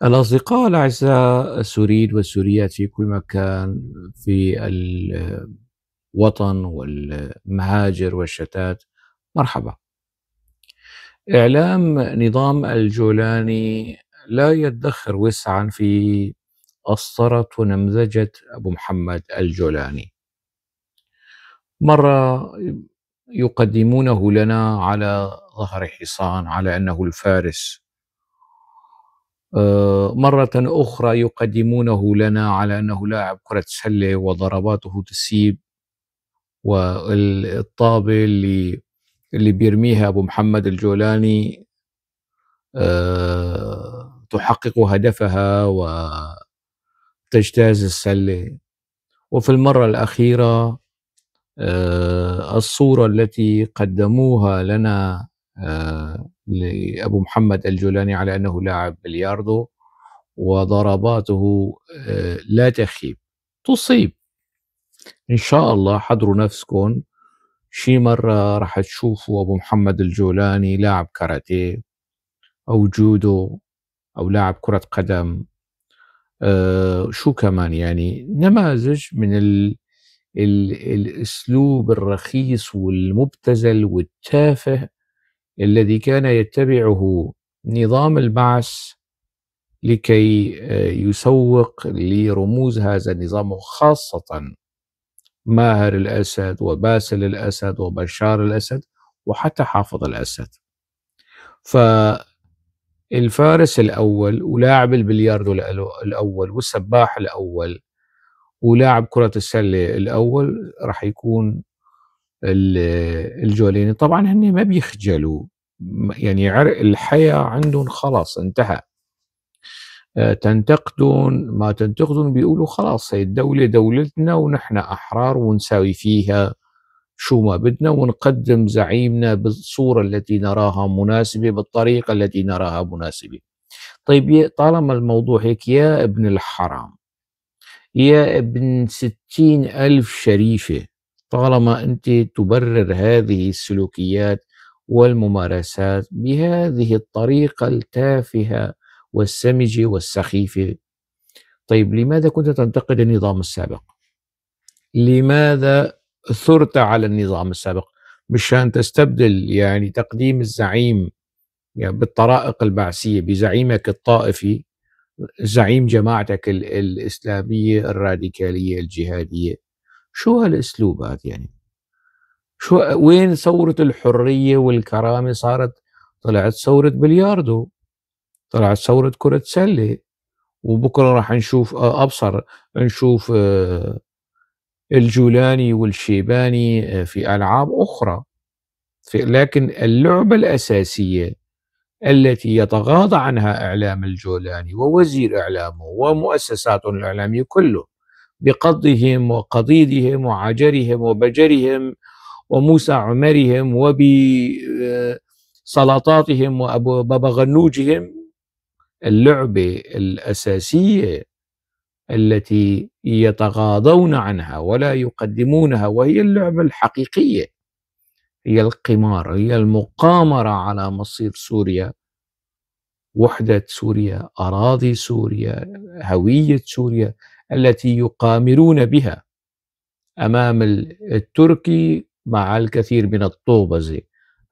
الأصدقاء الأعزاء السوريين والسوريات في كل مكان في الوطن والمهاجر والشتات، مرحبا. إعلام نظام الجولاني لا يدخر وسعا في أسطرة ونمذجة أبو محمد الجولاني. مرة يقدمونه لنا على ظهر حصان على أنه الفارس، مرة أخرى يقدمونه لنا على أنه لاعب كرة سلة وضرباته تسيب، والطابة اللي بيرميها أبو محمد الجولاني تحقق هدفها وتجتاز السلة. وفي المرة الأخيرة الصورة التي قدموها لنا لأبو محمد الجولاني على أنه لاعب بلياردو وضرباته لا تخيب تصيب. إن شاء الله حضروا نفسكم شي مرة رح تشوفوا أبو محمد الجولاني لاعب كاراتيه أو جودو أو لاعب كرة قدم، شو كمان، نماذج من الأسلوب الرخيص والمبتذل والتافه الذي كان يتبعه نظام البعث لكي يسوق لرموز هذا النظام، وخاصة ماهر الأسد وباسل الأسد وبشار الأسد وحتى حافظ الأسد. فالفارس الأول ولاعب البلياردو الأول والسباح الأول ولاعب كرة السلة الأول راح يكون الجولاني. طبعا هن ما بيخجلوا، عرق الحياة عندهم خلاص انتهى. تنتقدون ما تنتقدون بيقولوا خلاص هي الدولة دولتنا ونحن أحرار ونساوي فيها شو ما بدنا ونقدم زعيمنا بالصورة التي نراها مناسبة بالطريقة التي نراها مناسبة. طيب طالما الموضوع هيك يا ابن الحرام يا ابن 60,000 شريفة، طالما أنت تبرر هذه السلوكيات والممارسات بهذه الطريقة التافهة والسمجة والسخيفة، طيب لماذا كنت تنتقد النظام السابق؟ لماذا ثرت على النظام السابق؟ مشان تستبدل تقديم الزعيم بالطرائق البعثية بزعيمك الطائفي، زعيم جماعتك الإسلامية الراديكالية الجهادية. شو هالأسلوبات يعني؟ وين ثورة الحرية والكرامة صارت؟ طلعت ثورة بلياردو، طلعت ثورة كرة سلة، وبكرة راح نشوف، أبصر نشوف، الجولاني والشيباني، في ألعاب أخرى. لكن اللعبة الأساسية التي يتغاضى عنها إعلام الجولاني ووزير إعلامه ومؤسساته الإعلامية كله بقضهم وقضيدهم وعجرهم وبجرهم وموسى عمرهم وبسلطاتهم وأبو بابا غنوجهم، اللعبة الأساسية التي يتغاضون عنها ولا يقدمونها وهي اللعبة الحقيقية، هي القمار، هي المقامرة على مصير سوريا، وحدة سوريا، أراضي سوريا، هوية سوريا التي يقامرون بها أمام التركي مع الكثير من الطوبزة،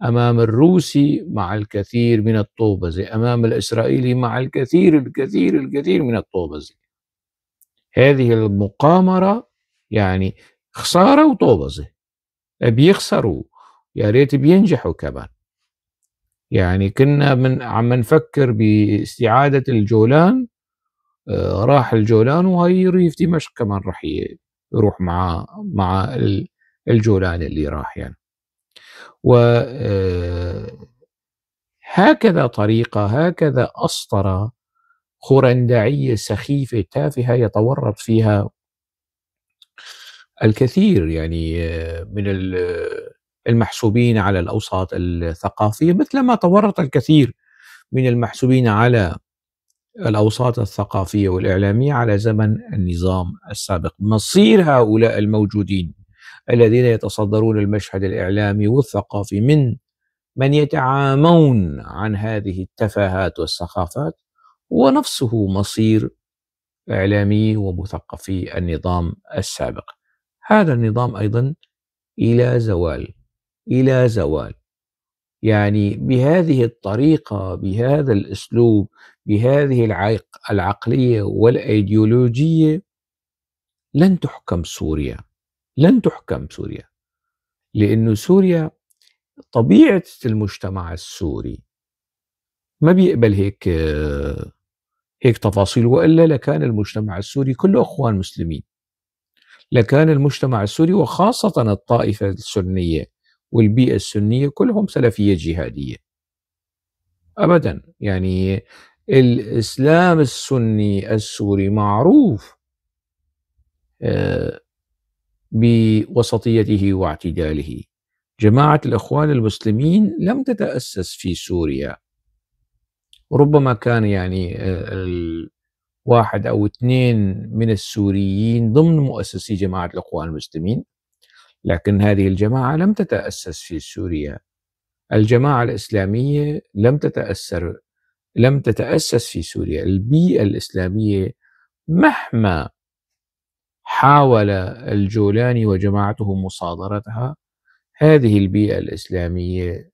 أمام الروسي مع الكثير من الطوبزة، أمام الإسرائيلي مع الكثير الكثير الكثير من الطوبزة. هذه المقامرة خسارة وطوبزة، بيخسروا يا ريت بينجحوا كمان. كنا عم نفكر باستعادة الجولان، راح الجولان وهي ريف دمشق كمان راح يروح مع الجولان اللي راح. هكذا طريقة، هكذا أسطرة خرندعية سخيفة تافهة يتورط فيها الكثير من المحسوبين على الأوساط الثقافية، مثلما تورط الكثير من المحسوبين على الأوساط الثقافية والإعلامية على زمن النظام السابق. مصير هؤلاء الموجودين الذين يتصدرون المشهد الإعلامي والثقافي من يتعامون عن هذه التفاهات والسخافات ونفسه مصير إعلامي ومثقفي النظام السابق. هذا النظام أيضا إلى زوال، إلى زوال. يعني بهذه الطريقة، بهذا الأسلوب، بهذه العقلية والأيديولوجية لن تحكم سوريا، لن تحكم سوريا، لأنه سوريا طبيعة المجتمع السوري ما بيقبل هيك تفاصيل، وإلا لكان المجتمع السوري كله أخوان مسلمين، لكان المجتمع السوري وخاصة الطائفة السنية والبيئة السنية كلهم سلفية جهادية. أبدا، يعني الإسلام السني السوري معروف بوسطيته واعتداله. جماعة الإخوان المسلمين لم تتأسس في سوريا، ربما كان واحد أو اثنين من السوريين ضمن مؤسسي جماعة الإخوان المسلمين، لكن هذه الجماعة لم تتأسس في سوريا. الجماعة الإسلامية لم تتأسس في سوريا. البيئة الإسلامية مهما حاول الجولاني وجماعته مصادرتها، هذه البيئة الإسلامية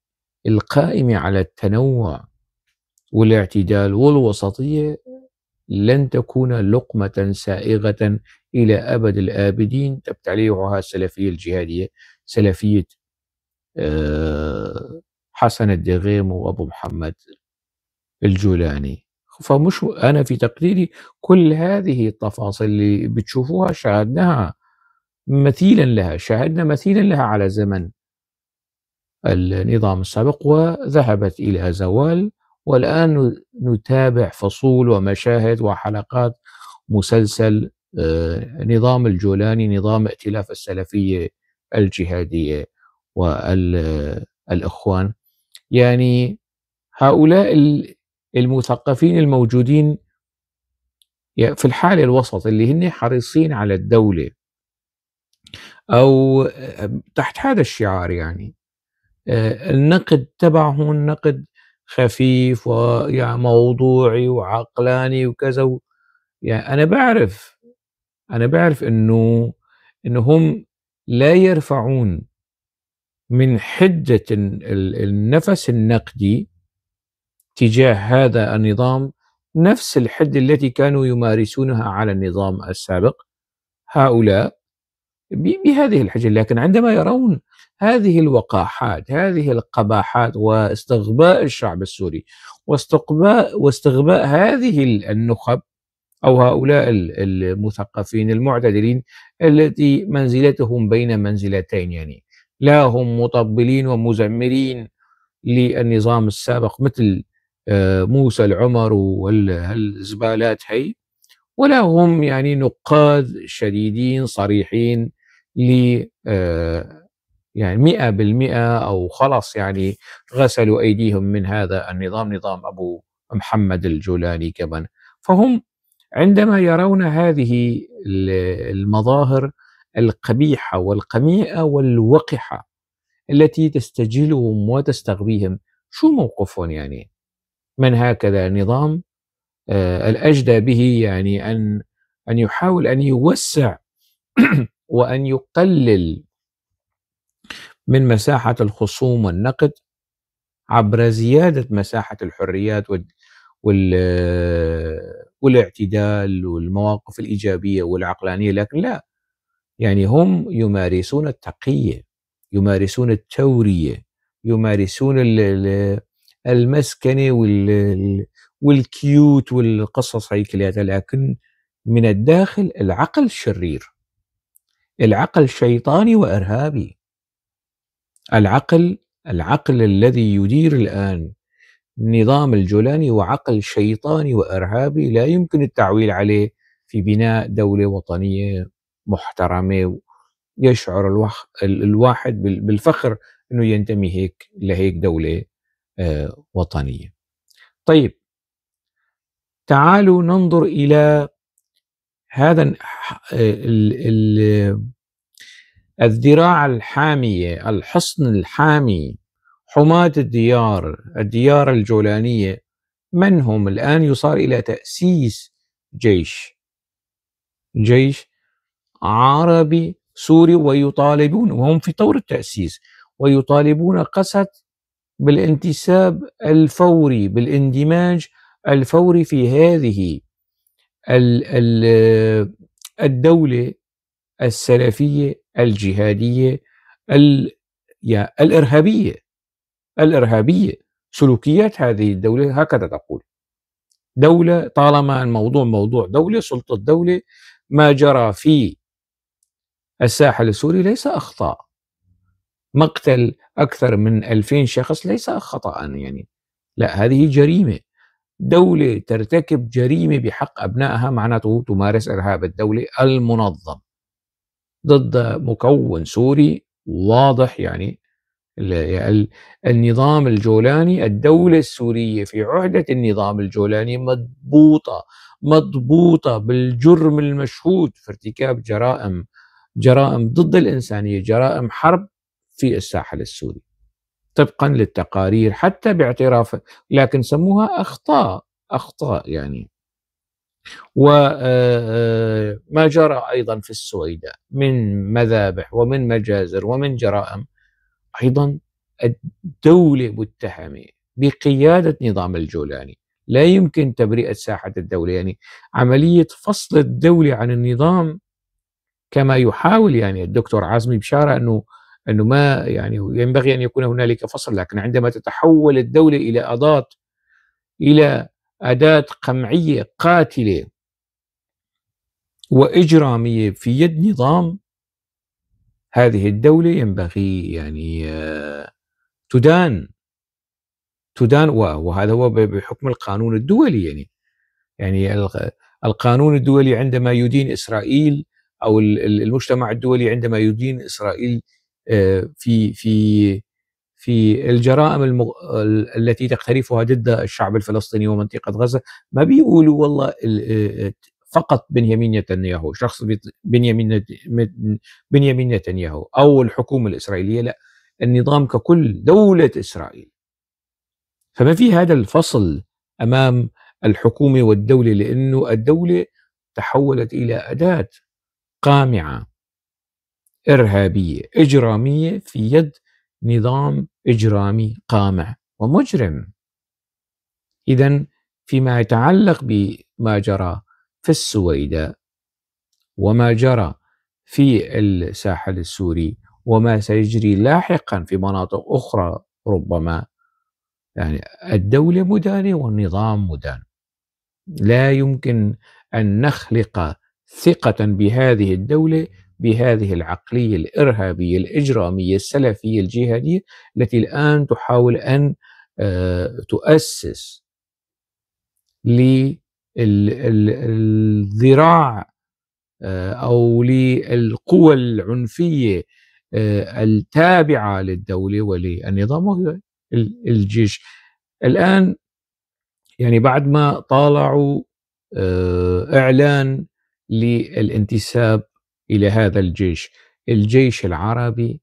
القائمة على التنوع والاعتدال والوسطية لن تكون لقمة سائغة إلى أبد الآبدين تبتلعها السلفية الجهادية، سلفية حسن الدغيم وأبو محمد الجولاني. فمش أنا في تقديري كل هذه التفاصيل اللي بتشوفوها شاهدناها مثيلا لها، شاهدنا مثيلا لها على زمن النظام السابق وذهبت إلى زوال، والآن نتابع فصول ومشاهد وحلقات مسلسل نظام الجولاني، نظام ائتلاف السلفية الجهادية والإخوان. هؤلاء المثقفين الموجودين في الحالة الوسط اللي هن حريصين على الدولة أو تحت هذا الشعار، النقد تبعهم نقد خفيف ويعني موضوعي وعقلاني وكذا أنا بعرف إنه هم لا يرفعون من حدة النفس النقدي تجاه هذا النظام نفس الحدة التي كانوا يمارسونها على النظام السابق هؤلاء بهذه الحجة. لكن عندما يرون هذه الوقاحات، هذه القباحات، واستغباء الشعب السوري واستغباء هذه النخب أو هؤلاء المثقفين المعتدلين التي منزلتهم بين منزلتين، يعني لا هم مطبلين ومزمرين للنظام السابق مثل موسى العمر والزبالات هي، ولا هم نقاد شديدين صريحين ل 100% أو خلاص غسلوا أيديهم من هذا النظام، نظام أبو محمد الجولاني كمان. فهم عندما يرون هذه المظاهر القبيحة والقميئة والوقحة التي تستجلهم وتستغبيهم، شو موقفهم من هكذا نظام؟ الأجدى به أن يحاول أن يوسع وأن يقلل من مساحة الخصوم والنقد عبر زيادة مساحة الحريات والاعتدال والمواقف الإيجابية والعقلانية. لكن لا، هم يمارسون التقية، يمارسون التورية، يمارسون المسكنة والكيوت والقصص هي كلها، لكن من الداخل العقل شرير، العقل شيطاني وإرهابي. العقل الذي يدير الآن نظام الجولاني هو عقل شيطاني وإرهابي لا يمكن التعويل عليه في بناء دولة وطنية محترمة يشعر الواحد بالفخر أنه ينتمي لهيك دولة وطنية. طيب تعالوا ننظر إلى هذا الذراع الحامية، الحصن الحامي، حماة الديار، الديار الجولانية من هم الآن؟ يصار إلى تأسيس جيش عربي سوري، ويطالبون وهم في طور التأسيس، ويطالبون قسد بالانتساب الفوري، بالاندماج الفوري في هذه الدولة السلفية الجهادية الإرهابية. سلوكيات هذه الدولة هكذا تقول. دولة، طالما الموضوع موضوع دولة، سلطة دولة، ما جرى في الساحل السوري ليس أخطاء. مقتل أكثر من 2000 شخص ليس خطأ، يعني لا، هذه جريمة. دولة ترتكب جريمة بحق أبنائها معناته تمارس إرهاب الدولة المنظم ضد مكون سوري واضح. يعني النظام الجولاني، الدولة السورية في عهدة النظام الجولاني مضبوطة بالجرم المشهود في ارتكاب جرائم ضد الإنسانية، جرائم حرب في الساحل السوري طبقا للتقارير حتى باعتراف، لكن سموها أخطاء يعني. وما جرى أيضا في السويداء من مذابح ومن مجازر ومن جرائم، أيضا الدولة متهمة بقيادة نظام الجولاني. لا يمكن تبرئة ساحة الدولة، يعني عملية فصل الدولة عن النظام كما يحاول يعني الدكتور عزمي بشارة أنه ما يعني ينبغي أن يكون هنالك فصل، لكن عندما تتحول الدولة إلى أداة قمعية قاتلة وإجرامية في يد نظام، هذه الدولة ينبغي يعني تدان، وهذا هو بحكم القانون الدولي. يعني القانون الدولي عندما يدين إسرائيل، أو المجتمع الدولي عندما يدين إسرائيل في في في الجرائم التي تقترفها ضد الشعب الفلسطيني ومنطقة غزة، ما بيقولوا والله فقط بنيامين نتنياهو، شخص بنيامين نتنياهو أو الحكومة الإسرائيلية، لا، النظام ككل، دولة إسرائيل. فما في هذا الفصل أمام الحكومة والدولة، لأنه الدولة تحولت إلى أداة قامعة إرهابية إجرامية في يد نظام إجرامي قامع ومجرم. إذن فيما يتعلق بما جرى في السويداء وما جرى في الساحل السوري وما سيجري لاحقا في مناطق أخرى ربما، يعني الدولة مدانة والنظام مدان. لا يمكن أن نخلق ثقة بهذه الدولة بهذه العقلية الإرهابية الإجرامية السلفية الجهادية التي الآن تحاول أن تؤسس للذراع أو للقوى العنفية التابعة للدولة وللنظام، وهي الجيش. الآن يعني بعد ما طالعوا إعلان للانتساب إلى هذا الجيش، الجيش العربي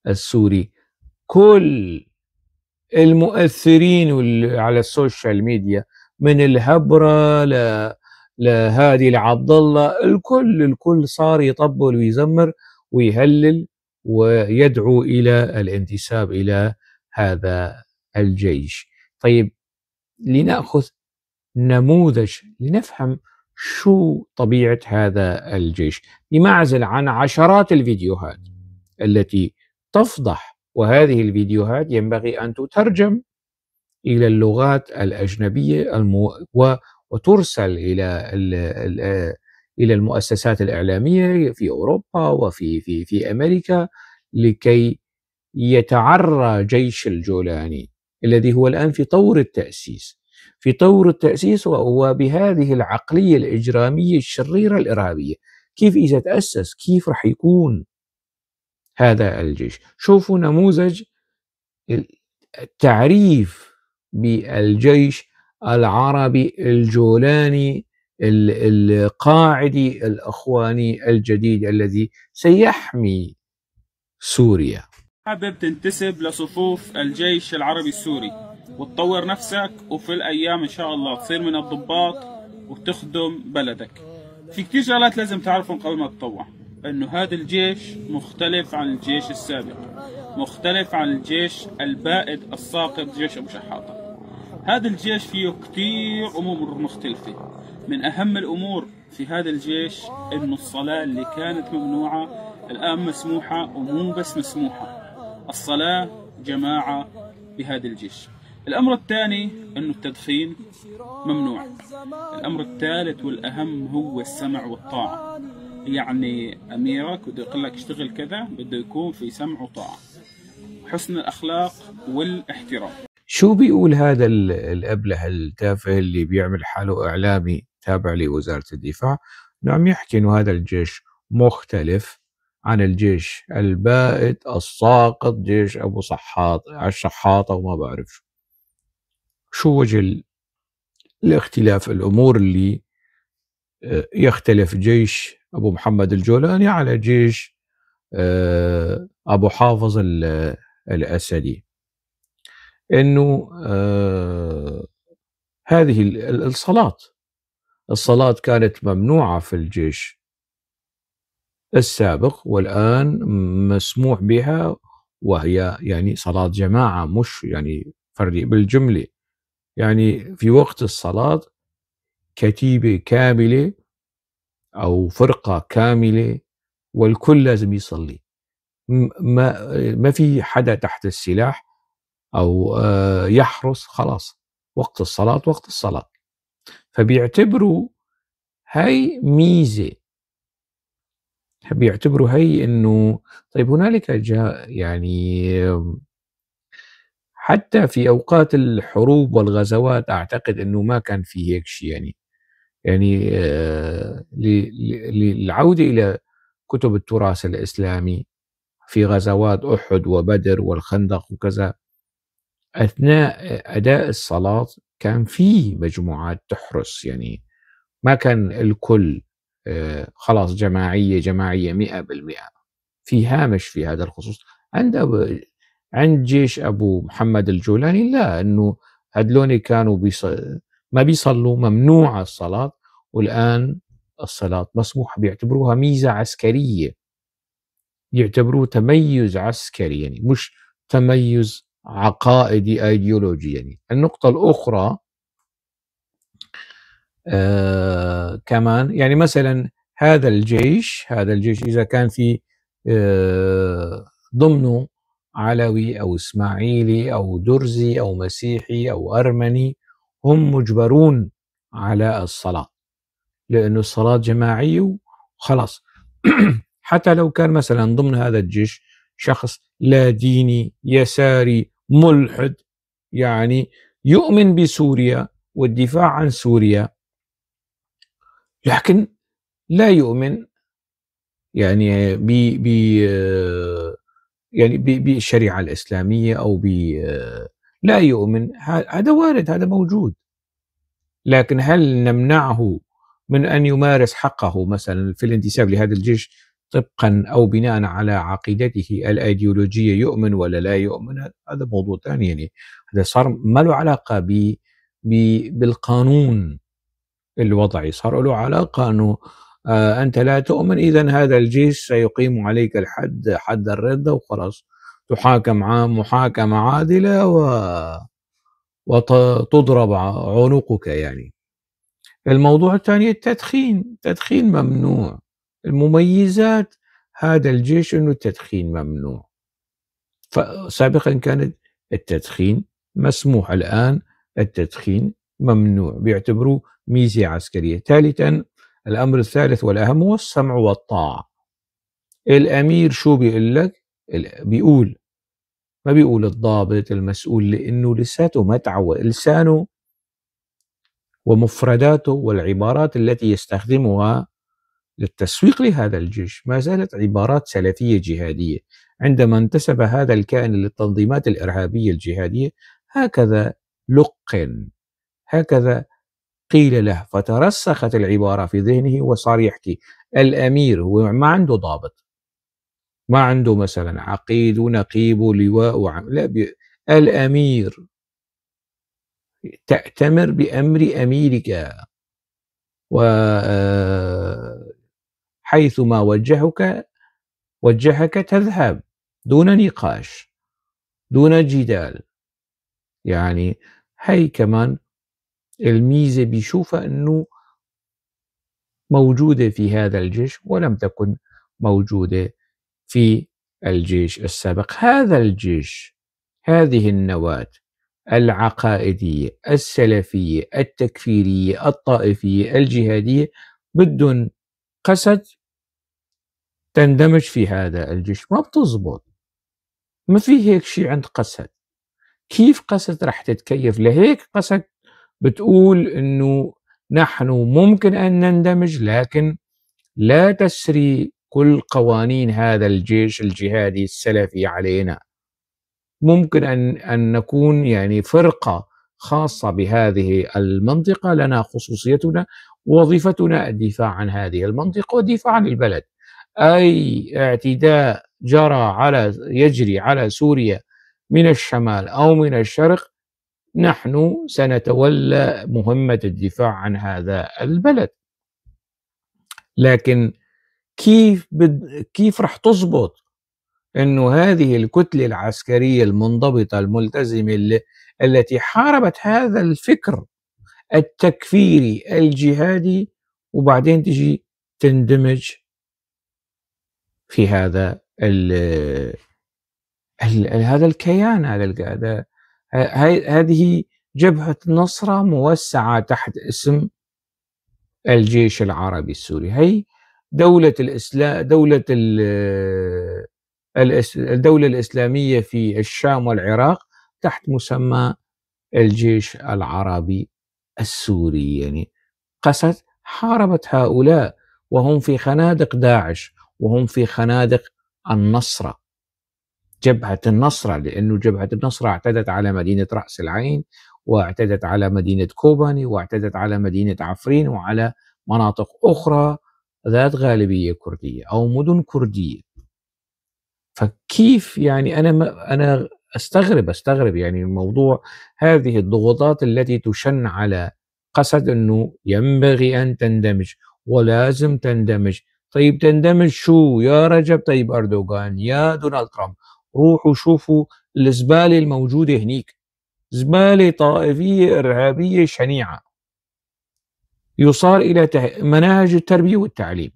السوري، كل المؤثرين على السوشيال ميديا من الهبرة لهادي لعبد الله، الكل صار يطبل ويزمر ويهلل ويدعو إلى الانتساب إلى هذا الجيش. طيب، لنأخذ نموذج لنفهم شو طبيعة هذا الجيش بمعزل عن عشرات الفيديوهات التي تفضح، وهذه الفيديوهات ينبغي أن تترجم إلى اللغات الأجنبية وترسل إلى المؤسسات الإعلامية في أوروبا وفي في في أمريكا، لكي يتعرى جيش الجولاني الذي هو الآن في طور التأسيس، في طور التأسيس، وهو بهذه العقلية الإجرامية الشريرة الإرهابية. كيف إذا تأسس كيف رح يكون هذا الجيش؟ شوفوا نموذج التعريف بالجيش العربي الجولاني القاعدي الأخواني الجديد الذي سيحمي سوريا. حابب تنتسب لصفوف الجيش العربي السوري؟ وتطور نفسك، وفي الأيام إن شاء الله تصير من الضباط وتخدم بلدك. في كتير شغلات لازم تعرفهم قبل ما تتطوع، إنه هذا الجيش مختلف عن الجيش السابق، مختلف عن الجيش البائد الساقط جيش أبو شحاطة. هذا الجيش فيه كتير أمور مختلفة. من أهم الأمور في هذا الجيش إنه الصلاة اللي كانت ممنوعة الآن مسموحة، ومو بس مسموحة، الصلاة جماعة بهذا الجيش. الأمر الثاني إنه التدخين ممنوع. الأمر الثالث والأهم هو السمع والطاعة، يعني أميرك بده يقول لك اشتغل كذا، بده يكون في سمع وطاعة، حسن الأخلاق والاحترام. شو بيقول هذا الأبله التافه اللي بيعمل حاله إعلامي تابع لوزارة الدفاع؟ نعم، يحكي إنه هذا الجيش مختلف عن الجيش البائد الساقط، جيش أبو صحاط الشحاطة وما بعرف شو. شو وجه الاختلاف؟ الأمور اللي يختلف جيش أبو محمد الجولاني على جيش أبو حافظ الأسدي، إنه هذه الصلاة كانت ممنوعة في الجيش السابق، والآن مسموح بها، وهي يعني صلاة جماعة مش يعني فردي بالجملة. يعني في وقت الصلاة كتيبة كاملة أو فرقة كاملة والكل لازم يصلي، ما في حدا تحت السلاح أو يحرس، خلاص وقت الصلاة وقت الصلاة. فبيعتبروا هاي ميزة، بيعتبروا هاي إنه طيب. هنالك جاء يعني حتى في أوقات الحروب والغزوات أعتقد إنه ما كان في هيك شيء، يعني للعودة إلى كتب التراث الإسلامي في غزوات أحد وبدر والخندق وكذا، أثناء أداء الصلاة كان في مجموعات تحرس، يعني ما كان الكل خلاص جماعية 100%. في هامش في هذا الخصوص. عند جيش أبو محمد الجولاني لا، إنه هدلوني كانوا ما بيصلوا، ممنوع الصلاة، والآن الصلاة مسموحة. بيعتبروها ميزة عسكرية، يعتبروه تميز عسكري، يعني مش تميز عقائدي أيديولوجي. يعني النقطة الأخرى كمان، يعني مثلا هذا الجيش إذا كان في ضمنه علوي أو إسماعيلي أو درزي أو مسيحي أو أرمني، هم مجبرون على الصلاة، لأنه الصلاة جماعية وخلاص. حتى لو كان مثلا ضمن هذا الجيش شخص لا ديني يساري ملحد، يعني يؤمن بسوريا والدفاع عن سوريا، لكن لا يؤمن يعني ب يعني بالشريعة الإسلامية أو لا يؤمن، هذا وارد، هذا موجود. لكن هل نمنعه من أن يمارس حقه مثلا في الانتساب لهذا الجيش طبقا أو بناء على عقيدته الأيديولوجية، يؤمن ولا لا يؤمن؟ هذا موضوع ثاني، يعني هذا صار ما له علاقة بالقانون الوضعي، صار له علاقة أنه أنت لا تؤمن، إذن هذا الجيش سيقيم عليك الحد، حد الردة، وخلاص تحاكم محاكمة عادلة وتضرب عنقك. يعني الموضوع الثاني التدخين، التدخين ممنوع. المميزات هذا الجيش أنه التدخين ممنوع، فسابقا كانت التدخين مسموح، الآن التدخين ممنوع، بيعتبروه ميزة عسكرية. ثالثا، الأمر الثالث والأهم هو السمع والطاعة. الأمير شو بيقول لك؟ بيقول، ما بيقول الضابط المسؤول، لأنه لساته ما تعود، لسانه ومفرداته والعبارات التي يستخدمها للتسويق لهذا الجيش ما زالت عبارات سلفية جهادية. عندما انتسب هذا الكائن للتنظيمات الإرهابية الجهادية هكذا لقن، هكذا قيل له، فترسخت العبارة في ذهنه وصار يحكي. الأمير هو ما عنده ضابط، ما عنده مثلا عقيد ونقيب ولواء لا، الأمير تأتمر بأمر أميرك، وحيثما وجهك تذهب دون نقاش دون جدال. هي كمان الميزة بيشوفها أنه موجودة في هذا الجيش ولم تكن موجودة في الجيش السابق. هذا الجيش، هذه النواة العقائدية السلفية التكفيرية الطائفية الجهادية بدون قسد تندمج في هذا الجيش، ما بتزبط. ما في هيك شيء عند قسد. كيف قسد رح تتكيف؟ لهيك قسد بتقول إنه نحن ممكن أن نندمج، لكن لا تسري كل قوانين هذا الجيش الجهادي السلفي علينا. ممكن أن نكون فرقة خاصة بهذه المنطقة، لنا خصوصيتنا، وظيفتنا الدفاع عن هذه المنطقة والدفاع عن البلد. أي اعتداء يجري على سوريا من الشمال أو من الشرق، نحن سنتولى مهمة الدفاع عن هذا البلد. لكن كيف رح تزبط إنه هذه الكتلة العسكرية المنضبطة الملتزمة التي حاربت هذا الفكر التكفيري الجهادي، وبعدين تجي تندمج في هذا هذا الكيان، هذه جبهة النصرة موسعة تحت اسم الجيش العربي السوري. هي دولة الإسلام، دولة الدولة الإسلامية في الشام والعراق تحت مسمى الجيش العربي السوري. قسد حاربت هؤلاء وهم في خنادق داعش، وهم في خنادق النصرة، جبهة النصرة، لأنه جبهة النصرة اعتدت على مدينة رأس العين، واعتدت على مدينة كوباني، واعتدت على مدينة عفرين، وعلى مناطق أخرى ذات غالبية كردية أو مدن كردية. فكيف أنا أستغرب الموضوع، هذه الضغوطات التي تشن على قسد أنه ينبغي أن تندمج ولازم تندمج. طيب تندمج شو يا رجب طيب أردوغان، يا دونالد ترامب؟ روحوا شوفوا الزبالة الموجودة هنيك، زبالة طائفية إرهابية شنيعة. يصار إلى مناهج التربية والتعليم،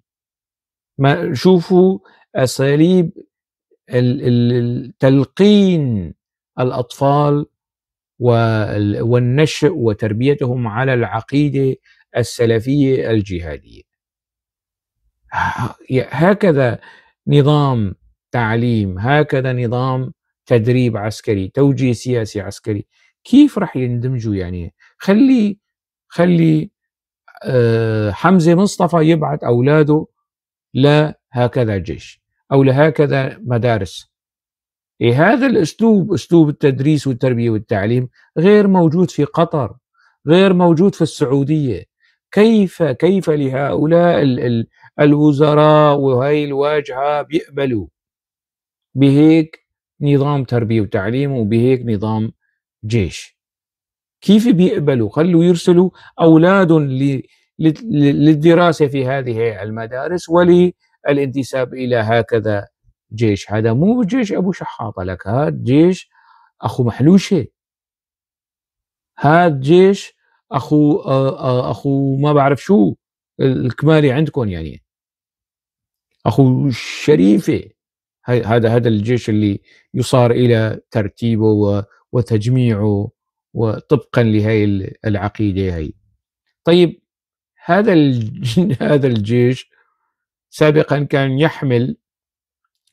ما شوفوا أساليب تلقين الأطفال والنشء وتربيتهم على العقيدة السلفية الجهادية. هكذا نظام تعليم، هكذا نظام تدريب عسكري، توجيه سياسي عسكري، كيف رح يندمجوا؟ خلي حمزة مصطفى يبعث أولاده لهكذا جيش أو لهكذا مدارس. هذا الأسلوب، أسلوب التدريس والتربية والتعليم، غير موجود في قطر، غير موجود في السعودية. كيف لهؤلاء الوزراء وهي الواجهة بيقبلوا بهيك نظام تربية وتعليم وبهيك نظام جيش؟ كيف بيقبلوا؟ خلوا يرسلوا أولادهم للدراسة في هذه المدارس وللانتساب إلى هكذا جيش. هذا مو جيش أبو شحاطة لك، هذا جيش أخو محلوشة، هذا جيش أخو ما بعرف شو الكمالي عندكم، أخو الشريفة. هذا الجيش اللي يصار إلى ترتيبه وتجميعه وطبقا لهي العقيدة هي. طيب هذا الجيش سابقا كان يحمل،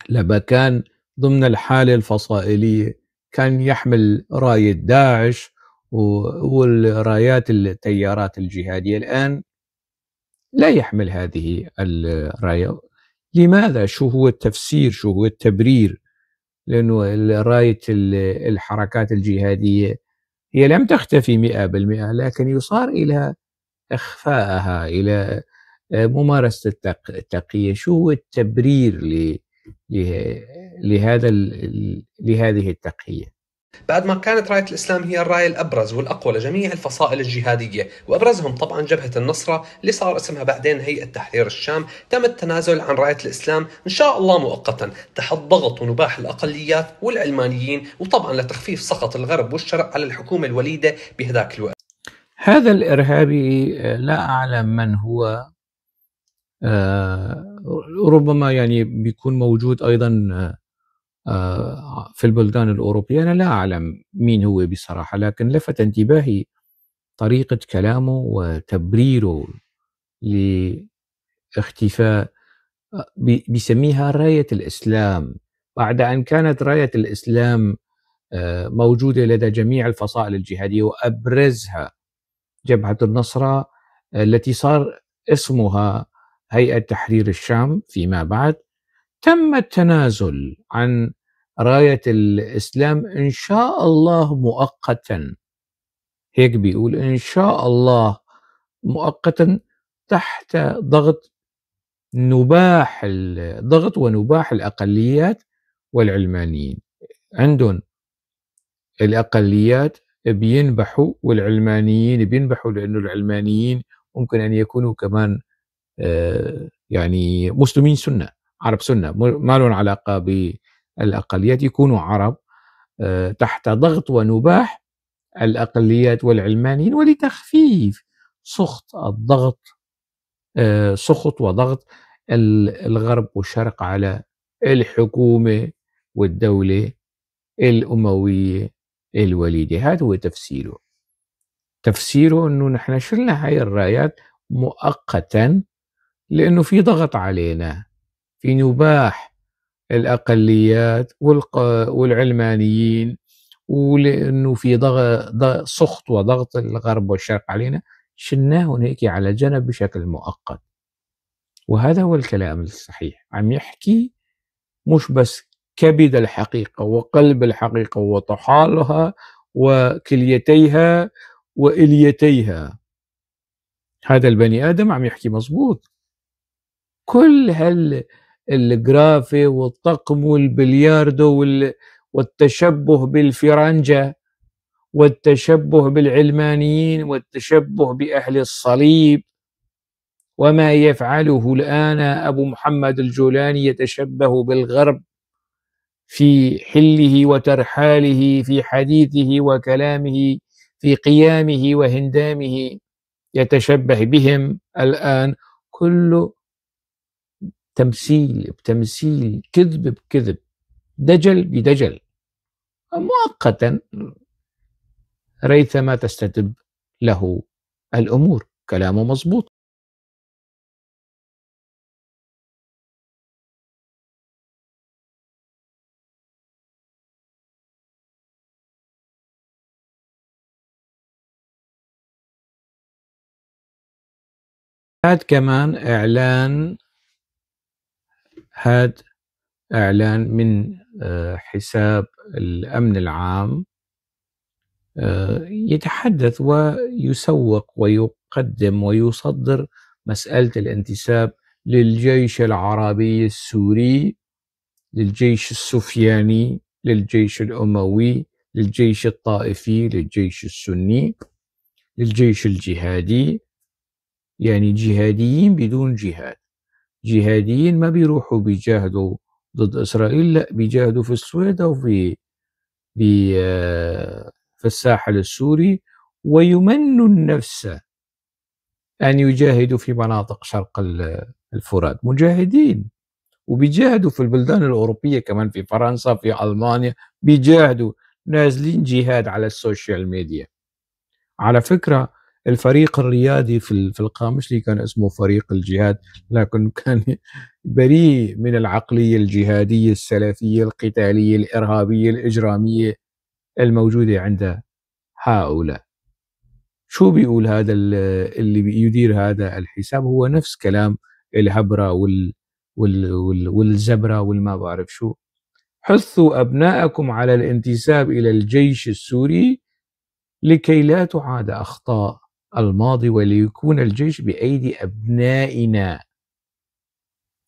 لما كان ضمن الحالة الفصائلية، كان يحمل راية داعش والرايات التيارات الجهادية. الآن لا يحمل هذه الراية. لماذا؟ شو هو التفسير؟ شو هو التبرير؟ لأنه راية الحركات الجهادية هي لم تختفي 100%، لكن يصار إلى إخفائها، إلى ممارسة التقية. شو هو التبرير لهذه التقية؟ بعد ما كانت راية الإسلام هي الراية الأبرز والأقوى لجميع الفصائل الجهادية، وأبرزهم طبعا جبهة النصرة اللي صار اسمها بعدين هيئة تحرير الشام، تم التنازل عن راية الإسلام إن شاء الله مؤقتا تحت ضغط ونباح الأقليات والعلمانيين، وطبعا لتخفيف سخط الغرب والشرق على الحكومة الوليدة بهذاك الوقت. هذا الإرهابي لا أعلم من هو، ربما يعني بيكون موجود أيضا في البلدان الأوروبية، أنا لا أعلم مين هو بصراحة، لكن لفت انتباهي طريقة كلامه وتبريره لاختفاء بيسميها راية الإسلام، بعد أن كانت راية الإسلام موجودة لدى جميع الفصائل الجهادية وأبرزها جبهة النصرة التي صار اسمها هيئة تحرير الشام فيما بعد. تم التنازل عن راية الإسلام إن شاء الله مؤقتا، هيك بيقول إن شاء الله مؤقتا، تحت ضغط نباح ضغط ونباح الأقليات والعلمانيين. عندهم الأقليات بينبحوا والعلمانيين بينبحوا، لأنه العلمانيين ممكن أن يكونوا كمان يعني مسلمين سنة، عرب سنة، ما لهم علاقة بالأقليات، يكونوا عرب تحت ضغط ونباح الأقليات والعلمانيين، ولتخفيف سخط الضغط، سخط وضغط الغرب والشرق على الحكومة والدولة الأموية الوليدة. هذا هو تفسيره، تفسيره أنه نحن شلنا هاي الرايات مؤقتا لأنه في ضغط علينا، في نباح الأقليات والعلمانيين، ولأنه في سخط وضغط الغرب والشرق علينا، شلناهم هيك على جنب بشكل مؤقت. وهذا هو الكلام الصحيح، عم يحكي مش بس كبد الحقيقة وقلب الحقيقة وطحالها وكليتيها وإليتيها. هذا البني آدم عم يحكي مزبوط. كل هالجرافة والطقم والبلياردو والتشبه بالفرنجة والتشبه بالعلمانيين والتشبه بأهل الصليب وما يفعله الآن أبو محمد الجولاني، يتشبه بالغرب في حله وترحاله، في حديثه وكلامه، في قيامه وهندامه، يتشبه بهم الآن. كله تمثيل بتمثيل، كذب بكذب، دجل بدجل، مؤقتا ريثما تستتب له الأمور. كلامه مظبوط. هاد كمان إعلان، هاد إعلان من حساب الأمن العام، يتحدث ويسوق ويقدم ويصدر مسألة الانتساب للجيش العربي السوري، للجيش السفياني، للجيش الأموي، للجيش الطائفي، للجيش السني، للجيش الجهادي. يعني جهاديين بدون جهاد، جهاديين ما بيروحوا بيجاهدوا ضد إسرائيل، لا بيجاهدوا في السويد أو في الساحل السوري، ويمنوا النفس أن يجاهدوا في مناطق شرق الفرات. مجاهدين، وبيجاهدوا في البلدان الأوروبية كمان، في فرنسا، في ألمانيا، بيجاهدوا، نازلين جهاد على ال social media. على فكرة الفريق الرياضي في القامشلي كان اسمه فريق الجهاد، لكن كان بريء من العقلية الجهادية السلفية القتالية الإرهابية الإجرامية الموجودة عند هؤلاء. شو بيقول هذا اللي يدير هذا الحساب؟ هو نفس كلام الهبرة والزبرة والما بعرف شو. حثوا أبناءكم على الانتساب إلى الجيش السوري لكي لا تعاد أخطاء الماضي وليكون الجيش بأيدي أبنائنا.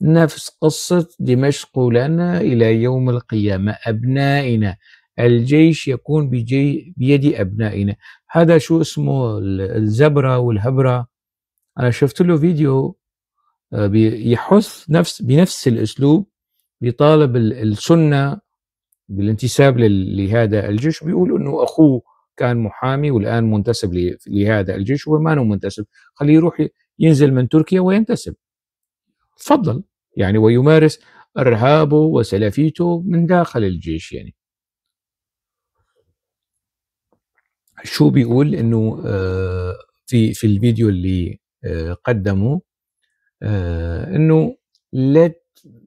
نفس قصة دمشق لنا إلى يوم القيامة، أبنائنا، الجيش يكون بيد أبنائنا. هذا شو اسمه الزبرة والهبرة. أنا شفت له فيديو بيحث بنفس الأسلوب، بيطالب السنة بالانتساب لهذا الجيش، بيقول إنه أخوه كان محامي والآن منتسب لهذا الجيش، وما هو منتسب، خليه يروح ينزل من تركيا وينتسب، تفضل يعني، ويمارس إرهابه وسلفيته من داخل الجيش. يعني شو بيقول إنه في الفيديو اللي قدمه إنه لا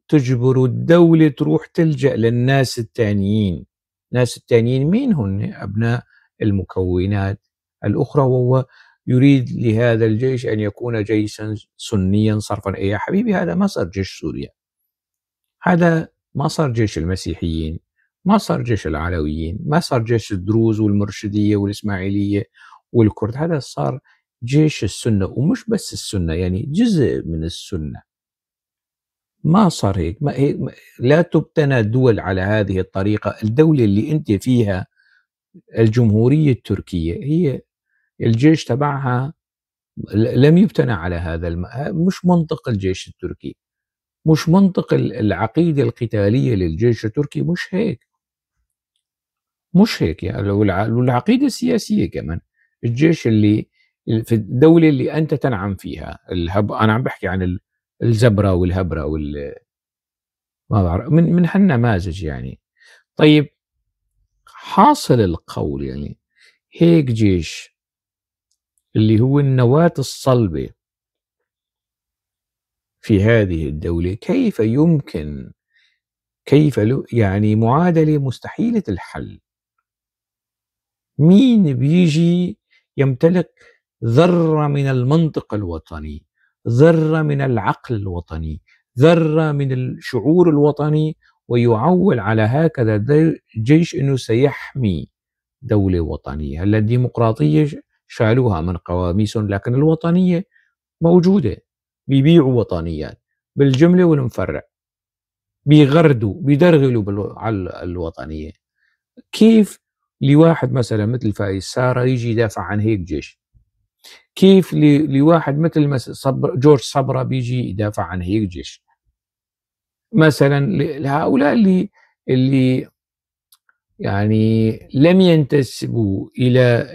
تجبروا الدولة تروح تلجأ للناس التانيين. الناس التانيين مين هن؟ أبناء المكونات الأخرى، وهو يريد لهذا الجيش أن يكون جيشا سنيا صرفا. إيه يا حبيبي، هذا ما صار جيش سوريا، هذا ما صار جيش المسيحيين، ما صار جيش العلويين، ما صار جيش الدروز والمرشدية والإسماعيلية والكرد، هذا صار جيش السنة. ومش بس السنة، يعني جزء من السنة. ما صار هيك، ما هيك، لا تبتنى دول على هذه الطريقة. الدولة اللي أنت فيها الجمهورية التركية هي الجيش تبعها لم يبتنى على هذا مش منطق الجيش التركي، مش منطق العقيدة القتالية للجيش التركي، مش هيك، مش هيك يعني. والعقيدة السياسية كمان، الجيش اللي في الدولة اللي أنت تنعم فيها، أنا عم بحكي عن الزبرة والهبرة ما بعرف من هالنماذج يعني. طيب حاصل القول يعني هيك جيش اللي هو النواة الصلبة في هذه الدولة، كيف يمكن، كيف يعني معادلة مستحيلة الحل. مين بيجي يمتلك ذرة من المنطق الوطني، ذرة من العقل الوطني، ذرة من الشعور الوطني، ويعول على هكذا جيش أنه سيحمي دولة وطنية؟ هلا الديمقراطية شالوها من قواميسهم، لكن الوطنية موجودة. بيبيعوا وطنيات بالجملة والمفرع، بيغردوا بيدرغلوا على الوطنية. كيف لواحد مثلا مثل فايز سارة يجي يدافع عن هيك جيش؟ كيف لواحد مثل جورج صبرا بيجي يدافع عن هيك جيش مثلا؟ لهؤلاء اللي يعني لم ينتسبوا إلى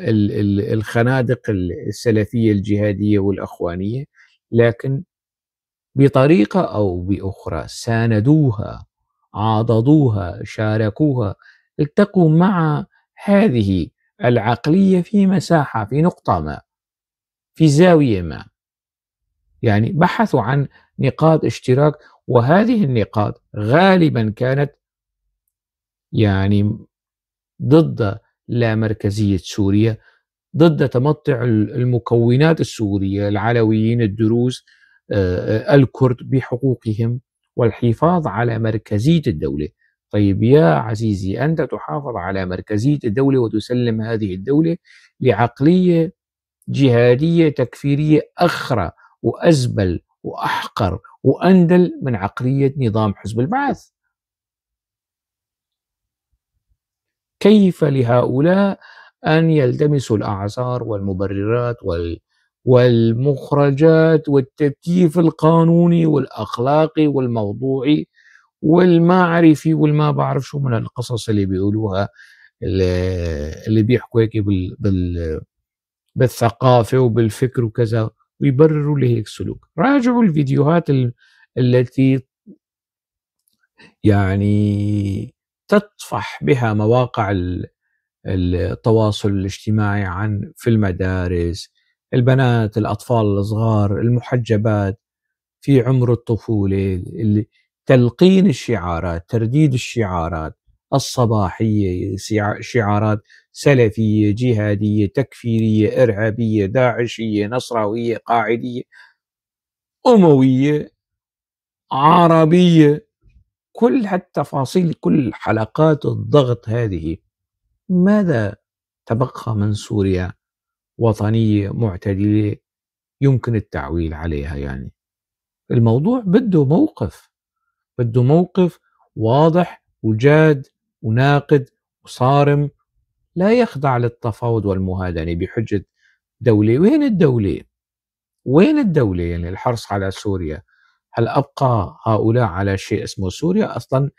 الخنادق السلفية الجهادية والأخوانية، لكن بطريقة أو بأخرى ساندوها، عاضدوها، شاركوها، التقوا مع هذه العقلية في مساحة، في نقطة ما، في زاوية ما، يعني بحثوا عن نقاط اشتراك، وهذه النقاط غالبا كانت يعني ضد لا مركزية سوريا، ضد تمطع المكونات السورية، العلويين، الدروز، الكرد بحقوقهم، والحفاظ على مركزية الدولة. طيب يا عزيزي، أنت تحافظ على مركزية الدولة وتسلم هذه الدولة لعقلية جهادية تكفيرية أخرى وأزبل وأحقر وأندل من عقلية نظام حزب البعث. كيف لهؤلاء أن يلتمسوا الأعذار والمبررات والمخرجات والتكييف القانوني والأخلاقي والموضوعي والمعرفي والما بعرف شو من القصص اللي بيقولوها، اللي بيحكوا هيك بالثقافة وبالفكر وكذا، ويبرروا لهيك سلوك. راجعوا الفيديوهات التي يعني تطفح بها مواقع التواصل الاجتماعي عن في المدارس، البنات، الأطفال الصغار، المحجبات في عمر الطفولة، تلقين الشعارات، ترديد الشعارات الصباحية، شعارات سلفية، جهادية، تكفيرية، إرهابية، داعشية، نصراوية، قاعدية، أموية، عربية، كل هالتفاصيل، كل حلقات الضغط هذه. ماذا تبقى من سوريا وطنية معتدلة يمكن التعويل عليها؟ يعني الموضوع بده موقف، بده موقف واضح وجاد وناقد وصارم لا يخضع للتفاوض والمهادنة بحجة دولة. وين الدولة؟ وين الدولة؟ يعني الحرص على سوريا، هل أبقى هؤلاء على شيء اسمه سوريا؟ أصلا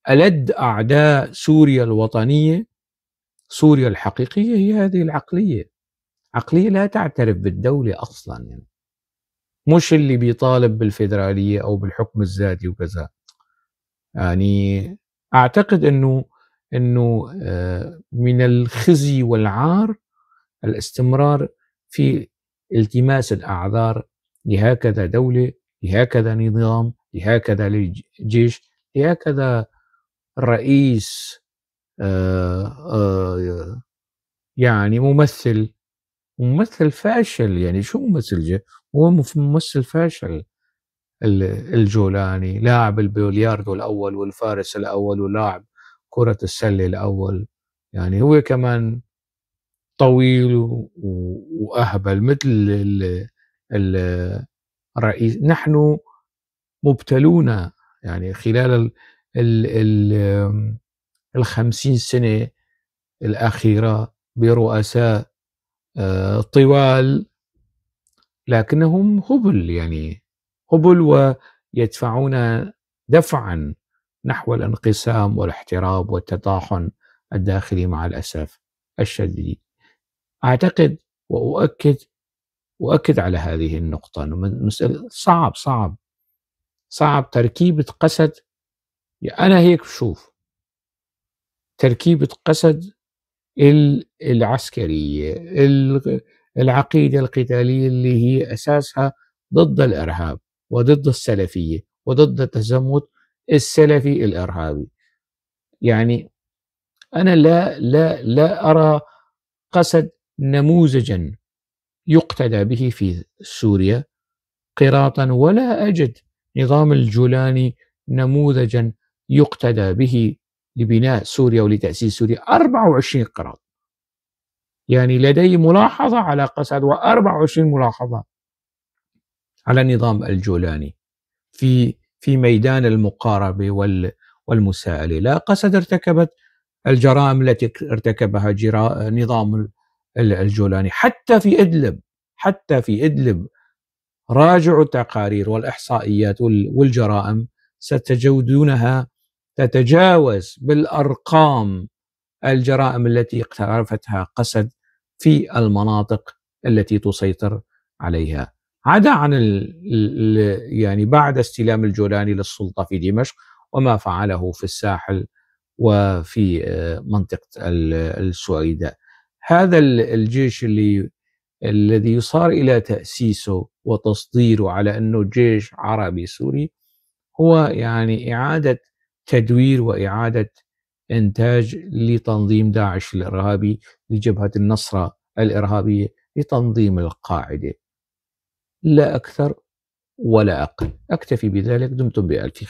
ألد أعداء سوريا الوطنية، سوريا الحقيقية، هي هذه العقلية، عقلية لا تعترف بالدولة أصلا، يعني مش اللي بيطالب بالفيدرالية أو بالحكم الذاتي وكذا. يعني أعتقد أنه من الخزي والعار الاستمرار في التماس الأعذار لهكذا دولة، لهكذا نظام، لهكذا جيش، لهكذا رئيس، يعني ممثل فاشل. يعني شو ممثل جيش؟ هو ممثل فاشل. الجولاني لاعب البلياردو الأول والفارس الأول ولاعب كرة السلة الأول، يعني هو كمان طويل وأهبل مثل الرئيس. نحن مبتلون يعني خلال 50 سنة الأخيرة برؤساء طوال، لكنهم هبل، يعني هبل ويدفعون دفعا نحو الانقسام والاحتراب والتطاحن الداخلي مع الأسف الشديد. أعتقد وأؤكد على هذه النقطة، أنه مسألة صعب، صعب، صعب تركيبة قسد. أنا هيك بشوف تركيبة قسد العسكرية، العقيدة القتالية اللي هي أساسها ضد الإرهاب وضد السلفية وضد التزمت السلفي الإرهابي. يعني أنا لا، لا، لا أرى قسد نموذجا يقتدى به في سوريا قراطا، ولا أجد نظام الجولاني نموذجا يقتدى به لبناء سوريا ولتأسيس سوريا. 24 قراط، يعني لدي ملاحظة على قسد و24 ملاحظة على النظام الجولاني في ميدان المقاربة والمساءلة. لا قسد ارتكبت الجرائم التي ارتكبها نظام الجولاني حتى في إدلب راجعوا التقارير والإحصائيات والجرائم ستجدونها تتجاوز بالأرقام الجرائم التي اقترفتها قسد في المناطق التي تسيطر عليها، عدا عن بعد استلام الجولاني للسلطة في دمشق وما فعله في الساحل وفي منطقة السويداء. هذا الجيش الذي يصار إلى تأسيسه وتصديره على أنه جيش عربي سوري هو إعادة تدوير وإعادة إنتاج لتنظيم داعش الإرهابي، لجبهة النصرة الإرهابية، لتنظيم القاعدة، لا أكثر ولا أقل. أكتفي بذلك، دمتم بألف خير.